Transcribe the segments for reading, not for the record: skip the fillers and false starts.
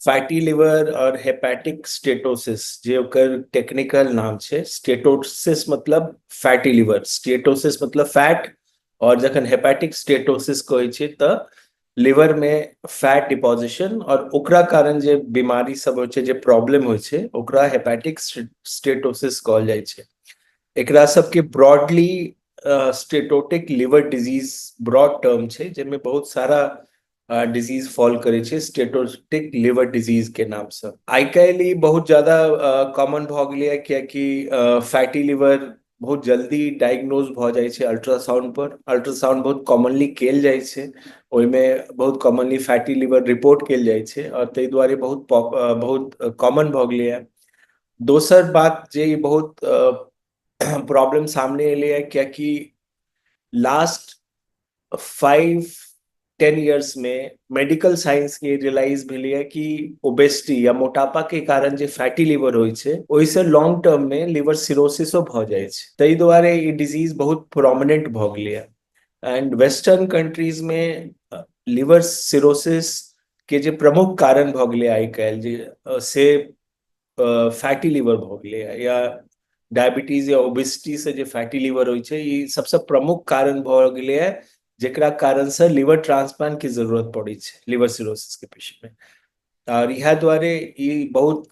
Fatty lever और hepatic steatosis जे ओकर टेक्निकल नाम छै। स्टेटोसिस मतलब फैटी लिवर, स्टेटोसिस मतलब फैट, और जखन हेपेटिक स्टेटोसिस कहै छै तऽ लिवर में फैट डिपोजिशन और ओकरा कारण जे बीमारी सब होइ छै, जे प्रॉब्लम होइ छै, ओकरा हेपेटिक स्टेटोसिस कहल जाइ छै। एकरा सबके broadly steatotic liver disease broad term छै, जाहिमे बहुत सारा डिजीज फॉल करै छै स्टेटोटिक लिवर डिजीज के नामसँ। आइ काल्हि ई बहुत ज्यादा कॉमन भऽ गेलैए, कियाकि फैटी लिवर बहुत जल्दी डायग्नोज भऽ जाइ छै अल्ट्रासाउंड पर। अल्ट्रासाउंड बहुत कॉमनली कयल जाइ छै, ओहिमे बहुत कॉमनली फैटी लिवर रिपोर्ट कयल जाइ छै आओर ताहि दुआरे बहुत बहुत कॉमन भऽ गेलैए। दोसर बात जे ई बहुत प्रॉब्लम सामने एलैए, कियाकि लास्ट 5-10 इयर्स में मेडिकल साइंस के रियलाइज भेलैए कि ओबेसिटी या मोटापा के कारण जे फैटी लिवर होइ छै, ओहिसँ लॉन्ग टर्म में लिवर सिरोसिसो भऽ जाइ छै। ताहि दुआरे ई डिजीज बहुत प्रोमिनेंट भऽ गेलैए। एंड वेस्टर्न कंट्रीज में लिवर सिरोसिस के जे प्रमुख कारण भऽ गेलै आइ काल्हि जे से फैटी लिवर भऽ गेलैए, या डायबिटीज या ओबेसिटी से जे फैटी लिवर होइ छै, ई सबसँ प्रमुख कारण भऽ गेलैए जेकरा कारणसँ लिवर ट्रांसप्लांट के जरूरत पड़ै छै लिवर सिरोसिस के पेशेंट में। आओर इएह दुआरे ई बहुत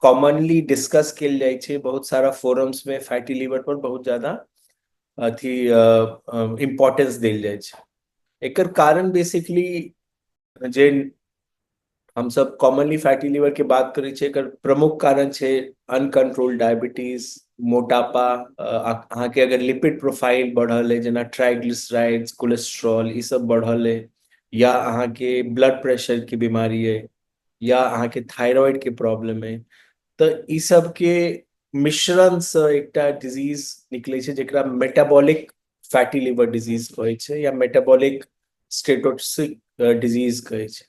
कॉमनली डिस्कस कयल जाइ छै। बहुत सारा फोरम्स में फैटी लिवर पर बहुत ज्यादा अथी इम्पोर्टेंस देल जाइ छै। एकर कारण बेसिकली जे हमसब कॉमनली फैटी लिवर के बात करै छियै, एकर प्रमुख कारण छै अनकंट्रोल्ड डायबिटीज, मोटापा, अहाँके अगर लिपिड प्रोफाइल बढ़ल अइ, जेना ट्राइग्लिसराइड्स, कोलेस्ट्रॉल ई सब बढ़ल अइ, या अहाँके ब्लड प्रेशर के बीमारी अइ, या अहाँके थायराइड के प्रॉब्लम अइ, तऽ ई सबके मिश्रणसँ एकटा डिजीज निकलै छै जेकरा मेटाबॉलिक फैटी लिवर डिजीज कहै छै या मेटाबॉलिक स्टेटोसिक डिजीज कहै छै।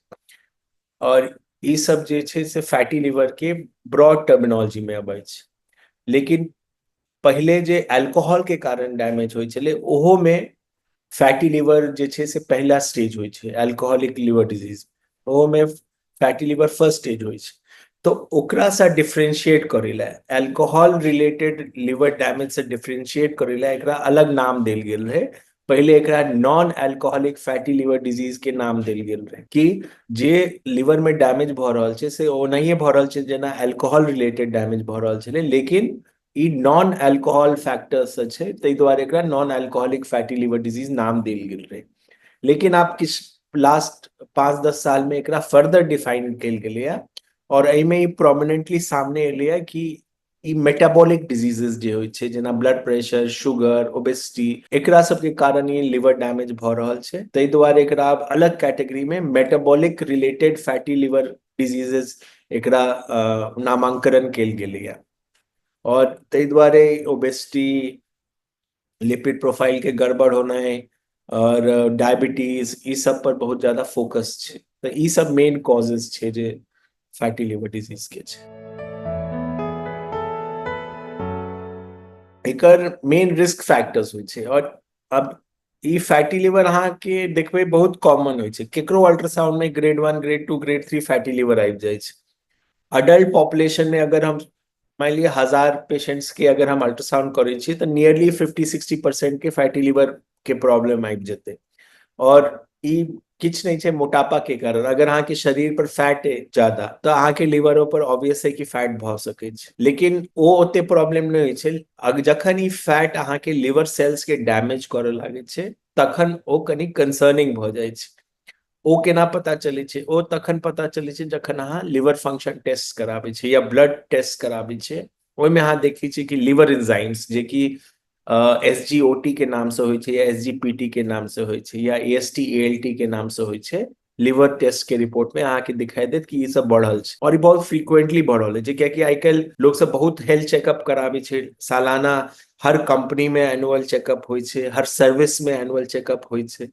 और ई सब जे छै से फैटी लिवर के ब्रॉड टर्मिनोलॉजी में अबै छै। लेकिन पहिले जे अल्कोहल के कारण डैमेज होइ छलै, ओहो में फैटी लिवर जे छै से पहिला स्टेज होइ छै। अल्कोहलिक लिवर डिजीज, ओहो में फैटी लिवर फर्स्ट स्टेज होइ छै। तऽ ओकरासँ डिफ्रेंशिएट करै लए, अल्कोहल रिलेटेड लिवर डैमेज से डिफ्रेंशिएट करै लए एकरा अलग नाम देल गेल रहै। पहिले एकरा non alcoholic fatty liver disease के नाम देल गेल रहै, कि जे लिवर में डैमेज भऽ रहल छै से ओनाहिए भऽ रहल छै जेना अल्कोहल रिलेटेड डैमेज भऽ रहल छलै, लेकिन ई नॉन अल्कोहल फैक्टर्स छै, ताहि दुआरे एकरा non alcoholic fatty liver disease नाम देल गेल रहै। लेकिन आब किछु लास्ट 5-10 साल में एकरा फर्दर डिफाइन कयल गेलैए और एहिमे ई प्रोमिनेंटली सामने एलैए कि ई मेटाबॉलिक डिजीजेस जे होइ छै, जेना ब्लड प्रेशर, शुगर, ओबेसिटी, एकरा सबके कारण ई लिवर डैमेज भऽ रहल छै। ताहि दुआरे एकरा आब अलग कैटेगरी में metabolic related fatty liver diseases एकरा नामांकन कयल गेलैए। और ताहि दुआरे ओबेसिटी, लिपिड प्रोफाइल के गड़बड़ होनाइ और डायबिटीज, ई सब पर बहुत ज्यादा फोकस छै। तऽ ई सब मेन कॉजेस छै जे फैटी लिवर डिजीज के छै। एकर मेन रिस्क फैक्टर्स होइ छै। और अब ई फैटी लिवर अहाँके देखबै बहुत कॉमन होइ छै। केकरो अल्ट्रासाउंड में grade 1, grade 2, grade 3 fatty liver आबि जाइ छै। अडल्ट पॉपुलेशन में अगर हम मान लिअ 1000 पेशेंट्स के अगर हम अल्ट्रासाउंड करै छी, तऽ नियरली 50-60% के फैटी लिवर के प्रॉब्लम आबि जेतै। और ई किछु नहि छै, मोटापा के कारण। अगर अहाँके शरीर पर फैट अइ ज्यादा, तऽ अहाँके लिवरो पर ऑब्वियस है कि फैट भऽ सकै छै, लेकिन ओ ओते प्रॉब्लम नहि होइ छै। जखन ई फैट अहाँके लिवर सेल्स के डैमेज करऽ लागै छै, तखन ओ कनि कंसर्निंग भऽ जाइ छै। ओ केना पता चलै छै? ओ तखन पता चलै छै जखन अहाँ लिवर फंक्शन टेस्ट कराबै छी या ब्लड टेस्ट कराबै छियै। ओहिमे अहाँ देखै छियै कि लिवर एंजाइम्स, जे कि एस जी ओ टी के नाम से होइ छै या एस जी पी टी के नाम से होइ छै या A S T A L T के नाम से होइ छै, लिवर टेस्ट के रिपोर्ट में अहाँके दिखाई देत कि ई सब बढ़ल छै। और ई बहुत फ्रीक्वेंटली बढ़ल छै, कियाकि आइ काल्हि लोक सब बहुत हेल्थ चेकअप कराबै छै। सालाना हर कंपनी में एनुअल चेकअप होइ छै, हर सर्विस में एनुअल चेकअप होइ छै,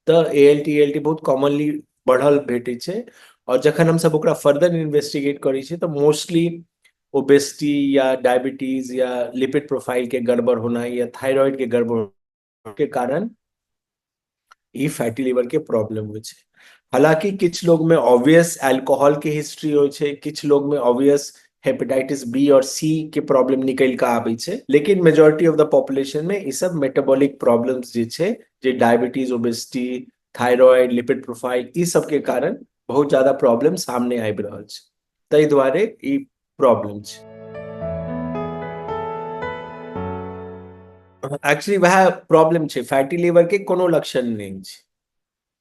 तऽ A L T L T बहुत कॉमनली बढ़ल भेटै छै। और जखन हमसब ओकरा फर्दर इन्वेस्टिगेट करै छियै, तऽ मोस्टली ओबेसिटी या डायबिटीज या लिपिड प्रोफाइल के गड़बड़ होना या थायराइड के गड़बड़ के कारण ई फैटी लिवर के प्रॉब्लम होइ छै। हालांकि किछु लोग में ऑब्वियस अल्कोहल के हिस्ट्री होइ छै, किछु लोग में ऑब्वियस हेपेटाइटिस बी और सी के प्रॉब्लम निकलि कऽ आबै छै, लेकिन मेजोरिटी ऑफ the population में ई सब मेटाबॉलिक प्रॉब्लम्स जे छै, जे diabetes, obesity, thyroid, lipid profile, ई सब के कारण बहुत ज्यादा प्रॉब्लम सामने आबि रहल छै। ताहि दुआरे ई प्रॉब्लम छै। एक्चुअली वएह प्रॉब्लम छै, फैटी लीवर के कोनो लक्षण नहि छै।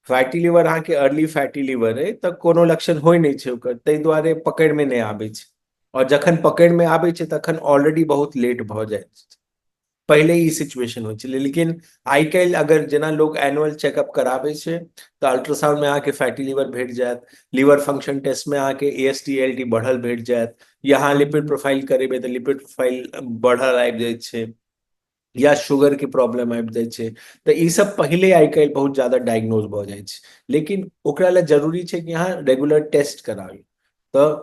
फैटी लीवर अहाँके अर्ली फैटी लीवर अइ तऽ कोनो लक्षण होइ नहि छै ओकर, ताहि दुआरे पकड़िमे नहि आबै छै, आओर जखन पकड़िमे आबै छै तखन ऑलरेडी बहुत लेट भऽ जाइ छै। पहिले ई सिचुएशन होइ छलै, लेकिन आइ काल्हि अगर जेना लोग एनुअल चेकअप कराबै छै तऽ अल्ट्रासाउंडमे अहाँके फैटी लीवर भेट जायत, लीवर फंक्शन टेस्टमे अहाँके A S T L T बढ़ल भेट जायत, या अहाँ लिपिड प्रोफाइल करेबै तऽ लिपिड प्रोफाइल बढ़ल आबि जाइ छै, या शुगर के प्रॉब्लम आबि जाइ छै। तऽ ई सब पहिले आइ काल्हि बहुत ज्यादा डायग्नोज भऽ जाइ छै, लेकिन ओकरा लए जरूरी छै कि अहाँ रेगुलर टेस्ट कराबी। तऽ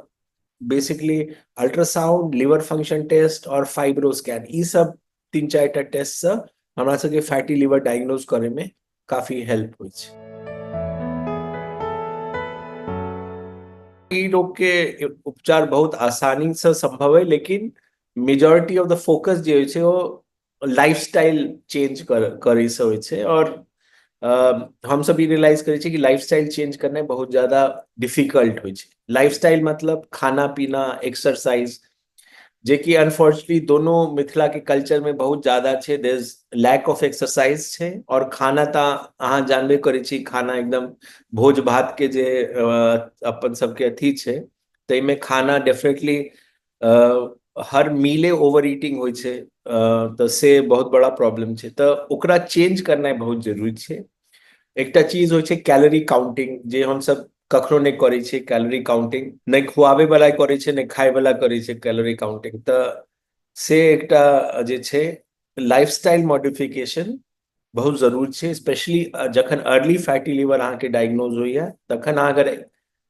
basically ultrasound, liver function test और फाइब्रो स्कैन, ई सब 3-4 टेस्ट से हमरा सबके फैटी लीवर डायग्नोज करे में काफी हेल्प होइ छै। ई रोग के उपचार बहुत आसानी से संभव है, लेकिन मेजोरिटी ऑफ the focus जे होइ छै ओ लाइफस्टाइल चेंज करै से होइ छै। और हम सब ई रियलाइज करै छियै कि लाइफस्टाइल चेंज करनाइ बहुत ज्यादा डिफिकल्ट होइ छै। लाइफस्टाइल मतलब खाना पीना, एक्सरसाइज, जे कि अनफॉर्चुनेटली दोनों मिथिला के कल्चर में बहुत ज्यादा छै। There is lack of exercise छै, और खाना तऽ अहाँ जानबे करै छी, खाना एकदम भोज भात के जे अपन सबके अथी छै, ताहिमे खाना डेफिनेटली हर मीले ओवर ईटिंग होइ छै, तऽ से बहुत बड़ा प्रॉब्लम छै। तऽ ओकरा चेंज करनाइ बहुत जरूरी छै। एकटा चीज होइ छै कैलोरी काउंटिंग, जे हमसब कखनो नहि करै छियै। कैलोरी काउंटिंग नहि खुआबै वाला करै छै, नहि खाय वाला करै छै कैलोरी काउंटिंग। तऽ से एकटा जे छै लाइफस्टाइल मॉडिफिकेशन बहुत जरूरी छै, स्पेशली जखन अर्ली फैटी लीवर अहाँके डायग्नोज होइए तखन अहाँ अगर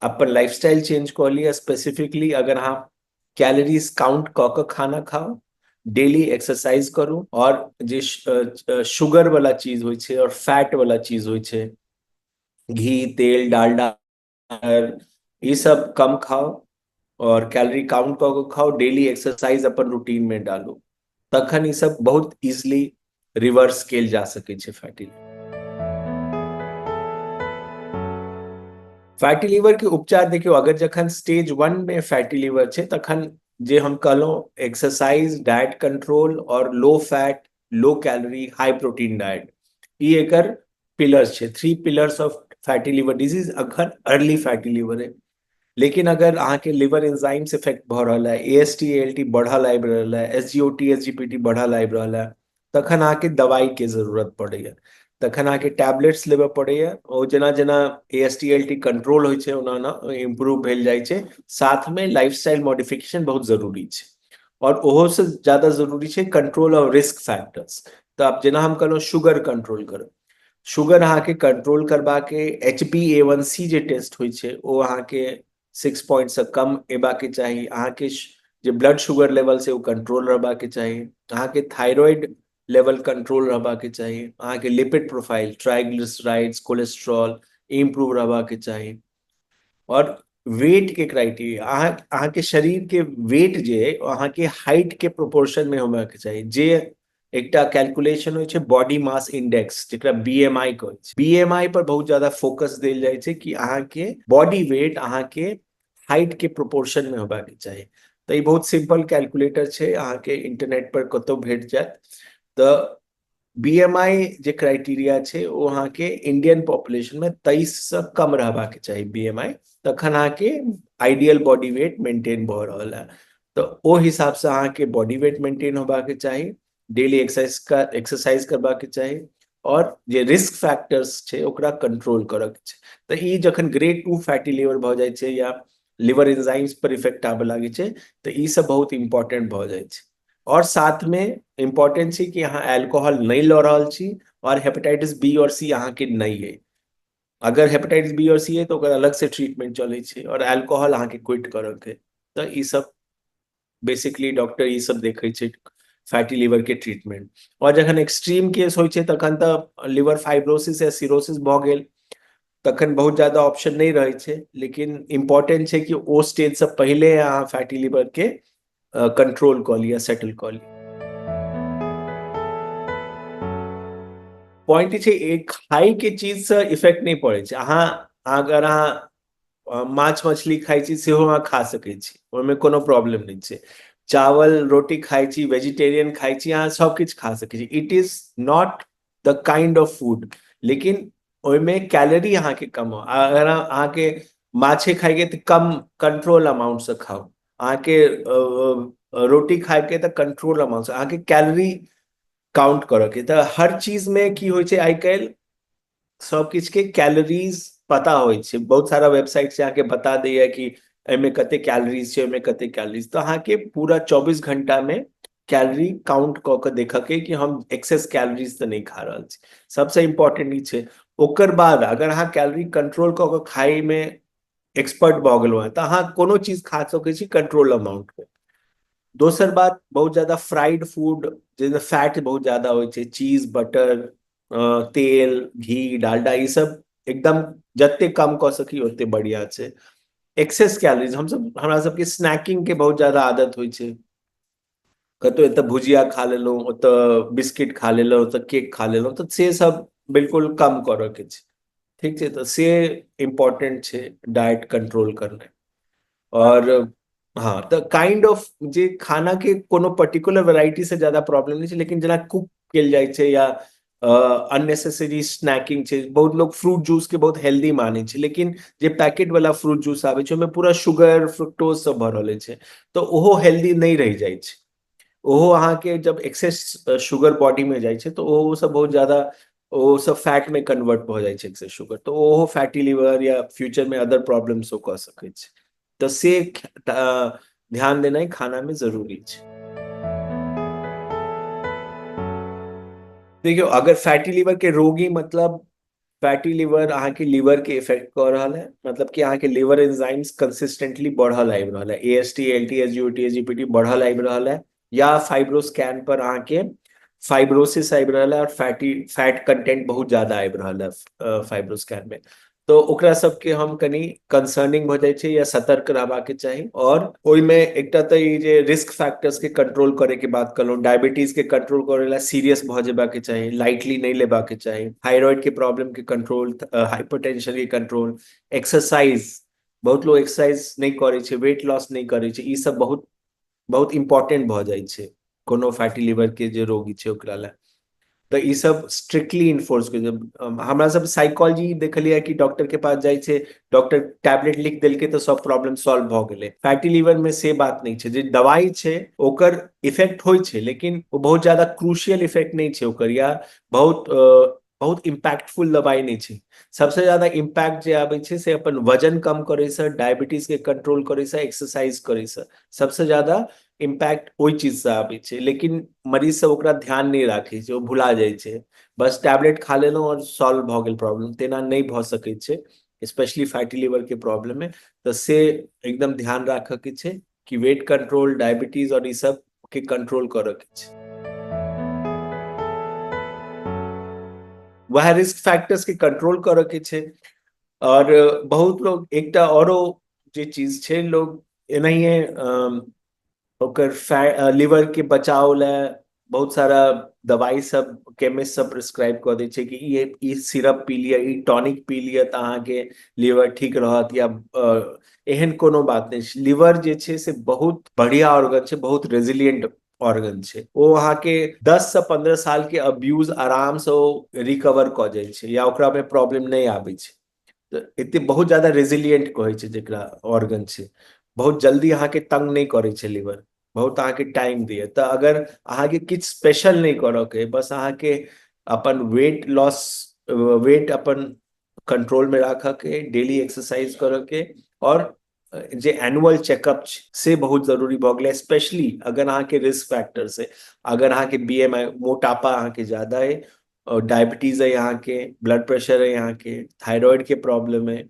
अपन लाइफस्टाइल चेंज कऽ लिअ, स्पेसिफिकली अगर अहाँ कैलोरीज काउंट कऽ कऽ खाना खाउ, डेली एक्सरसाइज करू, और जे शुगर वाला चीज होइ छै और फैट वाला चीज होइ छै, घी, तेल, डालडा, ई सब कम खाउ और कैलोरी काउंट कऽ कऽ खाउ, डेली एक्सरसाइज अपन रूटीन में डालू, तखन ई सब बहुत इजिली रिवर्स कयल जा सकै छै। फैटी फैटी लीवर के उपचार देखियौ, अगर जखन स्टेज 1 में फैटी लीवर छै तखन जे हम कहलहुँ एक्सरसाइज, डाइट कंट्रोल और low fat, low calorie, high protein diet, ई एकर पिलर्स छै। 3 pillars of fatty liver disease अखन अर्ली फैटी लीवर है। लेकिन अगर अहाँके लिवर एंजाइम्स इफेक्ट भऽ रहल है, A S T L T बढ़ल आबि रहल है, S G O T, S G P T बढ़ल आबि रहल है, तखन अहाँके दवाई के जरूरत पड़ैया, तखन अहाँके टैबलेट्स लेबऽ पड़ैया। ओ जेना जेना A S T L T control होइ छै ओना ओना इम्प्रूव भेल जाइ छै। साथमे लाइफस्टाइल मॉडिफिकेशन बहुत जरूरी छै, और ओहो से ज्यादा जरूरी छै कंट्रोल ऑफ रिस्क फैक्टर्स। तऽ आब जेना हम कहलहुँ शुगर कंट्रोल करू, शुगर अहाँके कंट्रोल करबाके H B A one C जे टेस्ट होइ छै ओ अहाँके 6 पॉइंटसँ कम एबाके चाही, अहाँके जे ब्लड शुगर लेवल छै ओ कंट्रोल रहबाके चाही, अहाँके थायराइड लेवल कंट्रोल रहबाके चाही, अहाँके lipid profile, triglycerides, cholesterol improve रहबाके चाही, और वेट के क्राइटेरिया, अहाँके शरीर के वेट जे अइ अहाँके हाइट के प्रोपोर्शन में होबाके चाही। जे एकटा कैलकुलेशन होइ छै बॉडी मास इंडेक्स, जेकरा बी एम आई कहै छै, बी एम आई पर बहुत ज्यादा फोकस देल जाइ छै कि अहाँके बॉडी वेट अहाँके हाइट के प्रोपोर्शन में होबाके चाही। तऽ ई बहुत सिंपल कैलकुलेटर छै, अहाँके इंटरनेट पर कतौ भेट जायत। तऽ बी एम आई जे क्राइटेरिया छै ओ अहाँके इंडियन पॉपुलेशन में 23 से कम रहबाके चाही बी एम आई, तखन अहाँके आइडियल बॉडी वेट मेंटेन भऽ रहल है। तऽ ओ हिसाबसँ अहाँके बॉडी वेट मेंटेन होबाके चाही, डेली एक्सरसाइज करबाके चाही, और जे रिस्क फैक्टर्स छै ओकरा कंट्रोल करऽके छै। तऽ ई जखन ग्रेड 2 फैटी लीवर भऽ जाइ छै या लिवर एंजाइम्स पर इफेक्ट आबऽ लागै छै तऽ ई सब बहुत इम्पोर्टेंट भऽ जाइ छै। और साथमे इम्पोर्टेंट छै कि अहाँ अल्कोहल नहि लऽ रहल छी और हेपेटाइटिस बी और सी अहाँके नहि अइ। अगर हेपेटाइटिस बी और सी अइ तऽ ओकर अलग से ट्रीटमेंट चलै छै, और अल्कोहल अहाँके क्विट करऽके। तऽ ई सब बेसिकली डॉक्टर ई सब देखै छै फैटी लीवर के ट्रीटमेंट। और जखन एक्सट्रीम केस होइ छै तखन तऽ लिवर फाइब्रोसिस या सिरोसिस भऽ गेल, तखन बहुत ज्यादा ऑप्शन नहि रहै छै, लेकिन इम्पोर्टेंट छै कि ओ स्टेजसँ पहिले अहाँ फैटी लीवरके कंट्रोल कऽ लिअ, सेटल कऽ लिअ। पॉइंट छै एक खाइके चीजसँ इफेक्ट नहि पड़ै छै। अहाँ अगर अहाँ माछ मछली खाइ छी सेहो अहाँ खा सकै छी, ओहिमे कोनो प्रॉब्लम नहि छै। चावल रोटी खाइ छी, वेजिटेरियन खाइ छी, अहाँ सब किछु खा सकै छी। It is not the kind of food, लेकिन ओहिमे कैलोरी अहाँके कम हो। अगर अहाँके माछे खाइके तऽ कम कंट्रोल अमाउंटसँ खाउ, अहाँके रोटी खाइके तऽ कंट्रोल अमाउंटसँ, अहाँके कैलोरी काउंट करऽके। तऽ हर चीजमे की होइ छै, आइ काल्हि सब किछुके कैलोरीज पता होइ छै, बहुत सारा वेबसाइट छै अहाँके बता दैया कि एहिमे कते कैलोरीज छै, ओहिमे कते कैलोरीज। तऽ अहाँके पूरा 24 घंटामे कैलोरी काउंट कऽ के देखऽके कि हम एक्सेस कैलोरीज तऽ नहि खा रहल छी, सबसँ इम्पोर्टेंट ई छै। ओकर बाद अगर अहाँ कैलोरी कंट्रोल कऽ के खाइमे एक्सपर्ट भऽ गेलहुँ हेँ तऽ अहाँ कोनो चीज खा सकै छी कंट्रोल अमाउंटमे। दोसर बात, बहुत ज्यादा फ्राइड फूड जाहिमे फैट बहुत ज्यादा होइ छै, चीज, बटर, तेल, घी, डालडा, ई सब एकदम जते कम कऽ सकी ओते बढ़िया छै। एक्सेस कैलोरीज, हमसब हमरा सबके स्नैकिंग के बहुत ज्यादा आदत होइ छै, कतौ एतऽ भुजिया खा लेलहुँ, ओतऽ बिस्किट खा लेलहुँ, ओतऽ केक खा लेलहुँ, तऽ से सब बिल्कुल कम करऽ के छै, ठीक छै। तऽ से इम्पोर्टेंट छै डाइट कंट्रोल करनाइ। और हाँ, तऽ काइंड ऑफ जे खाना के कोनो पर्टिकुलर वेराइटी से ज्यादा प्रॉब्लम नहि छै, लेकिन जेना कुक कयल जाइ छै या अननेसेसरी स्नैकिंग छै। बहुत लोग फ्रूट जूस के बहुत हेल्दी मानै छै, लेकिन जे पैकेट वाला फ्रूट जूस आबै छै ओहिमे पूरा शुगर फ्रुक्टोज सब भरल रहै छै, तऽ ओहो हेल्दी नहि रहि जाइ छै। ओहो अहाँके जब एक्सेस शुगर बॉडी में जाइ छै तऽ ओहो सब बहुत ज्यादा ओ सब फैट में कन्वर्ट भऽ जाइ छै एक्सेस शुगर, तऽ ओहो फैटी लीवर या फ्यूचर में अदर प्रॉब्लम सेहो कऽ सकै छै। तऽ से ध्यान देनाइ खाना में जरूरी छै। देखियौ, अगर फैटी लीवर के रोगी, मतलब फैटी लीवर अहाँके लीवर के इफेक्ट कऽ रहल है, मतलब कि अहाँके लीवर एंजाइम्स कंसिस्टेंटली बढ़ल आबि रहल है, A S T, L T, S G O T, S G P T बढ़ल आबि रहल है, या फाइब्रोस्कैन पर अहाँके फाइब्रोसिस आबि रहल है और फैट कंटेंट बहुत ज्यादा आबि रहल है फाइब्रोस्कैन में, तो ओकरा सबके हम कनि कंसर्निंग भऽ जाइ छै या सतर्क रहबाके चाही। और ओहिमे एकटा तऽ ई जे रिस्क फैक्टर्स के कंट्रोल करे के बात करलहुँ, डायबिटीज के कंट्रोल करे ला सीरियस भऽ जेबाके चाही, लाइटली नहि लेबाके चाही, थायराइड के प्रॉब्लम के कंट्रोल, हाइपरटेंशन के कंट्रोल, एक्सरसाइज, बहुत लोग एक्सरसाइज नहि करै छै, वेट लॉस नहि करै छै, ई सब बहुत बहुत इम्पोर्टेंट भऽ जाइ छै कोनो फैटी लीवर के जे रोगी छै ओकरा लए। तऽ ई सब स्ट्रिक्टली इन्फोर्स कर, हमरा सब साइकोलॉजी देखलियै कि डॉक्टर के पास जाइ छै, डॉक्टर टैबलेट लिख देलकै तऽ सब प्रॉब्लम सॉल्व भऽ गेलै। फैटी लीवर में से बात नहि छै, जे दवाई छै ओकर इफेक्ट होइ छै, लेकिन ओ बहुत ज्यादा क्रूशियल इफेक्ट नहि छै ओकर, या बहुत बहुत इम्पैक्टफुल दवाई नहि छै। सबसे ज्यादा इम्पैक्ट जे आबै छै से अपन वजन कम करैसँ, डायबिटीज के कंट्रोल करैसँ, एक्सरसाइज करैसँ, सबसे ज्यादा इम्पैक्ट ओहि चीजसँ आबै छै। लेकिन मरीज सब ओकरा ध्यान नहि राखै छै, ओ भुला जाइ छै, बस टैबलेट खा लेलहुँ आओर सॉल्व भऽ गेल प्रॉब्लम, तेना नहि भऽ सकै छै, स्पेशली फैटी लीवर के प्रॉब्लम मे। तऽ से एकदम ध्यान राखऽ के छै कि वेट कंट्रोल, डायबिटीज और ई सब के कंट्रोल करऽ के छै। वएह रिस्क फैक्टर्स के कंट्रोल करऽ के छै। और बहुत लोग एकटा औरो जे चीज छै, लोग एनाहिए ओकर लीवर के बचाव लए बहुत सारा दवाई सब केमिस्ट सब प्रिस्क्राइब कऽ दै छै कि ई सिरप पी लिअ, ई टॉनिक पी लिअ तऽ अहाँके लीवर ठीक रहत, या एहन कोनो बात नहि छै। लीवर जे छै से बहुत बढ़िया ऑर्गन छै, बहुत रेजिलिएंट ऑर्गन छै, ओ अहाँके 10 से 15 साल के अब्यूज आराम से ओ रिकवर कऽ जाइ छै या ओकरा मे प्रॉब्लम नहि आबै छै। तऽ एते बहुत ज्यादा रेजिलिएंट कहै छै जेकरा ऑर्गन छै, बहुत जल्दी अहाँके तंग नहि करै छै लीवर, बहुत अहाँके टाइम दिए। तऽ अगर अहाँके किछु स्पेशल नहि करऽ के, बस अहाँके अपन वेट लॉस, वेट अपन कंट्रोल में राखऽ के, डेली एक्सरसाइज करऽ के, और जे एनुअल चेकअप छै से बहुत जरूरी भऽ गेलै, स्पेशली अगर अहाँके रिस्क फैक्टर से, अगर अहाँके बी एम आई, मोटापा अहाँके ज्यादा अइ, और डायबिटीज अइ अहाँके, ब्लड प्रेशर अइ अहाँके, थायराइड के प्रॉब्लम अइ,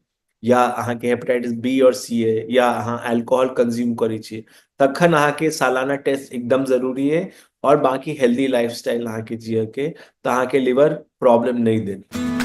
या अहाँके हेपेटाइटिस बी और सी अइ, या अहाँ अल्कोहल कंज्यूम करै छी, तखन अहाँके सालाना टेस्ट एकदम जरूरी अइ। और बाकी हेल्दी लाइफस्टाइल अहाँके जियऽ के, तऽ अहाँके लीवर प्रॉब्लम नहि देत।